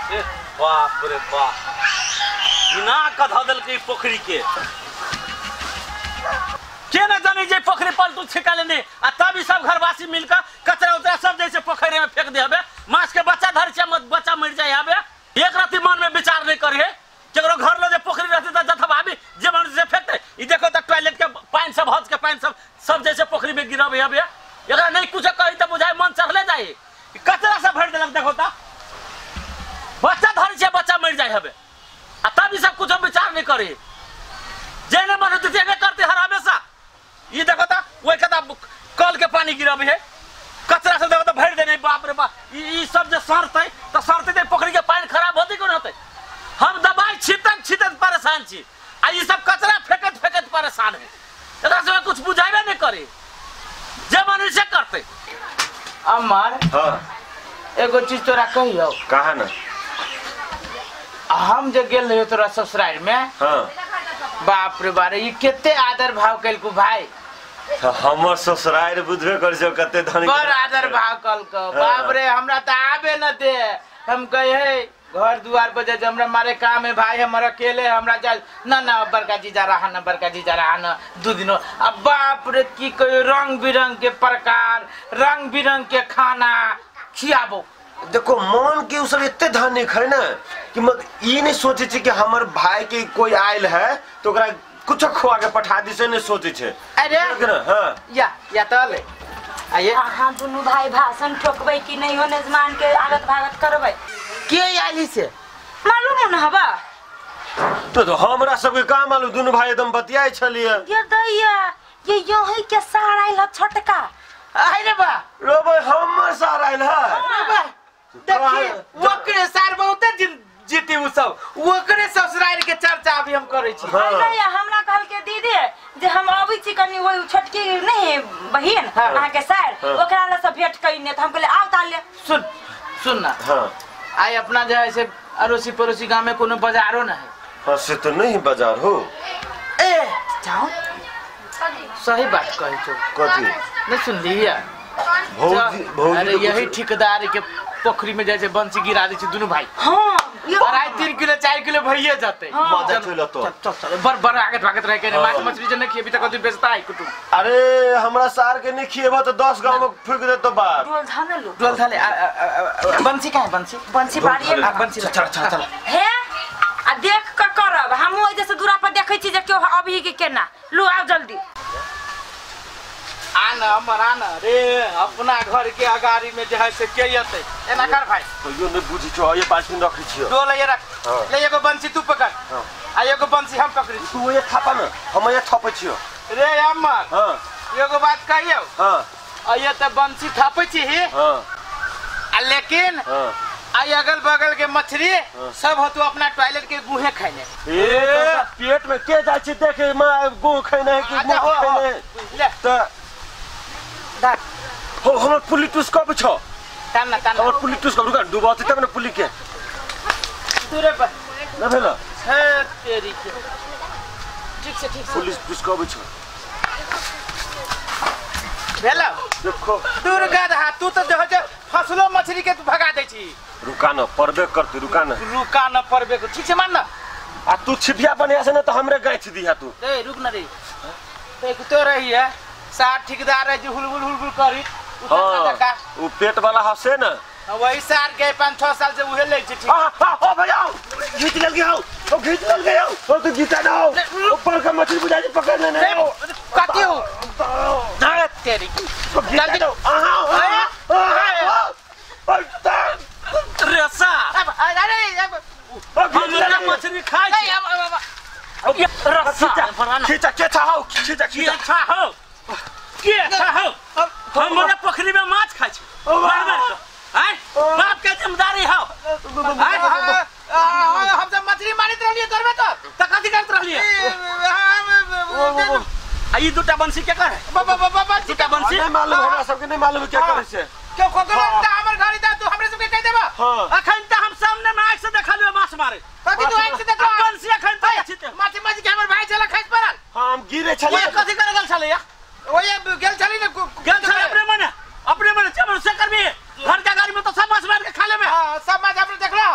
ए बाप रे बाप, बिना कधा देलकै पोखरी के। के न जानी जे पोखरी पलटू छिका लेने आ तब ई सब घरवासी मिलकर कचरा उचरा सब जैसे पोखरी में फेंक दे हबे। माछ के बच्चा धर छै, बच्चा मर जाय हबे। एक राति मन में विचार नहीं करे केकरो घर लो जे पोखरी रहते त जथा भाभी जे मन से फेंकते। ई देखो त टॉयलेट के पानी सब हज के पानी सब सब जैसे पोखरी में गिरबे हबे। एकरा नहीं कुछ कही त बुझाय मन चढ़ले जाय। कचरा सब भर देलक देखो त बच्चा धर छै, बच्चा मर जाय हबे आ तब ई सब कुछ विचार नहीं करे। जे न मन होते तेने करते हर हमेशा। ये देखो ता ओइ कता कल के पानी गिरबे है, कचरा सब देखो त भर देने। बाप रे बाप, ई सब जे सड़तै त सड़तै त पोखरी के पानी खराब होतै कोन होतै। हम दवाई छितन छितन परेशान छी आ ई सब कचरा फेकत फेकत परेशान है। एकरा सब कुछ बुझाबे नहीं करे, जे मन से करते। अमर हां एगो चीज तोरा कहियो। कहा ना? हम जे गेल रहियो तोरा ससुराल में, हां बाप रे बारे ई केते आदर भाव कलकू भाई। हमर ससुराल बुझबे कर छौ कते धनी, बड़ आदर भाव कलको। बाप रे हमरा त आबे न दे। हम कहे घर दुआर पर जे हमरा मारे काम है भाई, हमर अकेले हमरा जा ना ना बड़का जीजा रहा ना, बड़का जीजा रहा ना दू दिनो। अब बाप रे की कहियो, रंग बिरंग के प्रकार, रंग बिरंग के खाना खियाबो। देखो मन के उ सब एते धनिक है ना कि मत ई नहीं सोचे छै कि हमर भाई के कोई आयल है तो ओकरा कुछ खुआ के पठा दी, से नहीं सोचे छै। अरे हां या या त ले आइए। अहाँ दुनू भाई भाषण ठोकबै कि नहीं हो मेजमान के आगत भागत करबै। के आइली से मालूम न हबा तो हमरा सब के का मालूम, दुनू भाई एकदम बतियाई छलिए। ये दैया ये यही के सार आइल ह छोटका। अरे बा रो भाई हमर सार आइल है। अरे बा देखिए ओकरे सार बहुते जीती उ सब, ओकरे ससुराल के चर्चा अभी हम करै छी। नहीं हमरा कहल के दीदी जे हम अबै छी कनी ओइ छोटकी नहीं बहिन अहाँ के सार ओकरा ल सब भेंट कइने त हम कहले आउ ताले। सुन सुन ना, हां आई अपना जे है से अड़ोसी पड़ोसी गांव में कोनो बाजारो न है। हां से तो नहीं बाजार हो। ए जाओ सही बात कहै छौ। कथी नहीं सुन लिया भौजी? भौजी अरे यही ठेकेदार के पोखरी में जाय छै बंसी गिरा दै छै दुनू भाई। हां 2.5 3 किलो 4 किलो भइए जते। मजा चल तो चल चल बर बर आगत भागत रह के माछ मछली जे नहीं खेबी त कथि बेचता है कुटुम। अरे हमरा सार के नहीं खिएबो त 10 गांव में फूक देतो बाप। डोल धान लो, डोल धाले। बंसी का है? बंसी बंसी बाड़ी आ बंसी चल चल चल हे आ देख क करब हम ओइ जैसे दूरा पर देखै छी जे केओ अभी के केना लो आउ जल्दी। आना अमर आना रे अपना घर के अगाड़ी में जे है से के यते एना कर भाई। कहियो नहीं बुझी छो, ये 5 दिन रखै छियो। डोल ये रख ले, एगो बंसी तू पकड़ आ एगो बंसी हम पकड़ी। तू ये थापा न, हम ये थपै छियो। रे अमर हां एगो बात कहियो। हां आ ये त बंसी थापै छी हां आ लेकिन हां आई अगल बगल के मछली सब हो तू अपना टॉयलेट के गुहे खाइने। ए पेट में के जाय छै देखे में गुह खाइने है कि मुंह खाइने ले त हो हमर पुली टूस कब छो? तान ना तान हमर पुली टूस कब रुका डुबाते तब न पुली के दूरे पर न भेल है तेरी के। ठीक से ठीक से पुलिस टूस कब छो भेल? देखो दूर गधा तू तो जो जे फसलो मछली के तू भगा दै छी। रुका न परबे करती, रुका न रुका न परबे कर। ठीक से मान न आ तू छिपिया बनिया से न त हमरे गाछ दिहा तू। ए रुक न रे, देखते रही है सार ठेकेदार है जो हुलबुल हुलबुल करी। हां उ पेट वाला हसे न वही सार के 5-6 साल से उहे ले छी। ठीक ओ भैया घीच लग गया, ओ घीच लग गया, ओ तो घीचा ना हो ऊपर का मछली बुझा जी पकड़ लेने कथी हो धर तेरी जल्दी दो। आहा रसा अरे हम मछली खाइ छी। रसा खींचा के था हो, खींचा खींचा हो के था हो। हम पोखरी में माछ खाइ छी आय बाप के जिम्मेदारी हो। हम सब मछली मारित रहलिए तोरबे तो त कथि करत रहलिए? आ ई दूटा बंसी के कर है? दूटा बंसी नहीं मालूम हमरा सबके, नहीं मालूम के करे से क्यों खोकरो त हमर घर दा तू हमरे सबके कह देबा। अखन त हम सामने में आंख से देखलियो माछ मारे। कथि तू आंख से देखलो? बंसी अखन त छिते माछी माछी के हमर भाई छला खस पड़ल। हां हम गिरे छले। ओए कथि करे गेल छले या? ओए गेल छली ने गेल छले अपने मने अपने मने चमन से करबी घर के गाड़ी में तो सब माछ मार के खा लेबे। हां सब माछ अपने देखलो।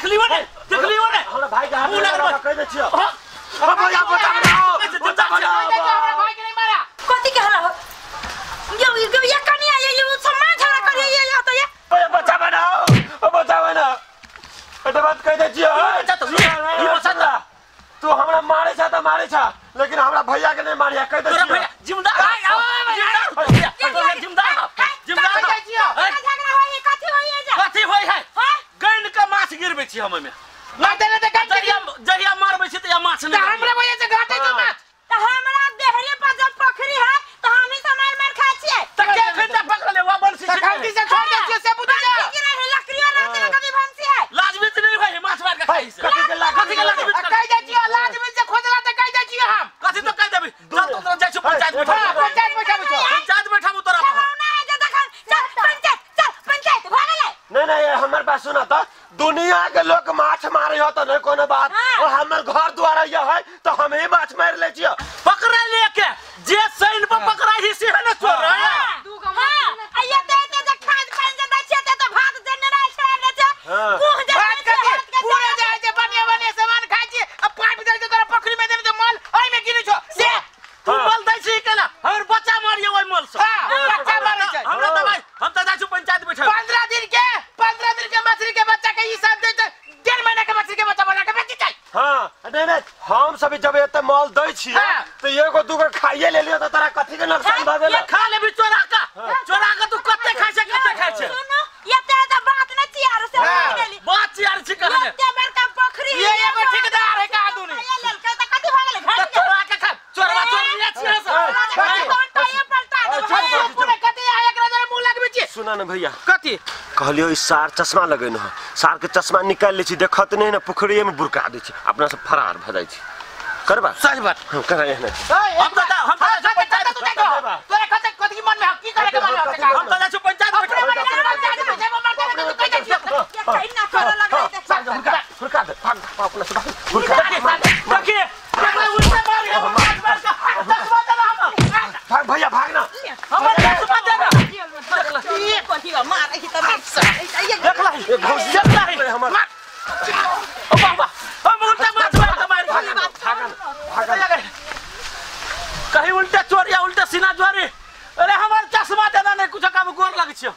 देखलियो ने देखलियो ने हमरा भाई के हाथ मुंह लगबै। कह दे छियो। हाँ। अब भैया बता बनाओ, बता बनाओ। हमरा भाई के नहीं मारा। कथी के हला हो यो यो ये कनिया ये यो समाज झगड़ा करिए ये ये तो ये भैया बच्चा बनाओ, ओ बच्चा बनाओ। एते बात कह दे छियो। बच्चा तो ई बच्चा तो तू हमरा मारे छा त मारे छा, लेकिन हमरा भैया के नहीं मारिया कह दे तोरा छियो। भैया जिम्मेदार जिम्मेदार जिम्मेदार जिम्मेदार झगड़ा होई कथी होई ये जा कथी होई है? हां गैन के माछ गिरबै छी हम ओइमे। मारते ने त गन जहिया जहिया मारबै छी तहिया माछ त नहीं। हमरा वजह से घाटे जो माछ। त हमरा देहरे पर जब पोखरी है त हम ही मार मार खाइ छियै। त के खैता पकड़ले वा बंसी त खंती से छोड़ दे छियो से बुझ जा। भंसी गिरा है लकड़ियो रहते ना कभी भंसी है। लाजबीत नहीं होई माछ मार के खाइ से। कथी के लाज? कथी के लाज? आ कह जाइ छियो लाजमी से खोजला त कह जाइ छियो हम। कथी तो कह देबी? चल तू तोरा जाइ छु पंचायत ए, बैठाबू। हां पंचायत बैठाबू छो। पंचायत बैठाबू तोरा। खेलौना है जे जखन चल पंचायत चल पंचायत भ गेलै। नहीं नहीं हमर बात सुना त दुनिया के लोग माछ मारे हो त नहीं कोनो बात। हाँ। और हमर घर द्वारा ये है तो हम ही माछ मार ले छियो। पकड़ा लेके जे सैन पर पकड़ा ही से है ना चोर है। हां आ ये दे दे जे खाद पानी जे दै छियै ते भात देने रहै छै ने छै। हाँ। मुँह जे भात छै, कथी हाथ के पूरे जाइ छै बढ़िया बढ़िया सामान खाइ छी आ पाइप दै छै तोरा पोखरी में देने छै मल ओइ में गिरै छो से। तू मल दै छी केला हमर बच्चा मारियो ओइ मल से। हां बच्चा मारै छै। हमरा दबाई हम त जाइ छु पंचायत बैठाबू। 15 दिन के 15 दिन के मछली के बच्चा के हिसाब दे त 1.5 महीना के मछली के बच्चा बना के बेची छै। हां नहीं नहीं हम सब जब एते माल दै छियै हाँ। तो एगो दूगो खाइए ले लियो त तोरा कथी के नुकसान भ गेल? ये खा लेबी चोरा का चोरा का तू कते खाइ छै कते खाइ छै? सुनो ये ते त बात न चियार से हाँ। हो गेली। बात चियार छी कहने। एते बड़का पोखरी ये एगो ठेकेदार है का आदमी। ये लेलकै त कथी भ गेलै? त घर चोरा के खा चोरवा चोर लिया छियै से। सुना न भैया कथी कहलियो ई सार चश्मा लगेने है, सार के चश्मा निकाल ले छी देखत नहीं ना पोखरिये में बुरका दै छी अपना सब फरार भ जाइ छी। करबा सही बात। हम करा एहने हम त हम त जाइ छु पंचायत तोरा कथी कथी मन में की करे के मन में हम त जाइ छु पंचायत अपने बैठाबू। मन में पंचायत बैठाबू मार देबे तू कह जाइ छियो। ये कहीं ना करे लगै ते हुरका हुरका दे भाग अपना सब भाग हुरका देखिए देखिए उल्टा मार के माछ मार के चश्मा देना हम भाग भैया भाग ना हमर चश्मा देना। ये कथी मार ही त देख लही देख लही हमर ओ बाबा हम उल्टा माछ मार के मार भाग कहीं उल्टा चोर या उल्टा सीना जोरी। अरे हमर चश्मा देना नहीं कुछ काम गोर लग छियो।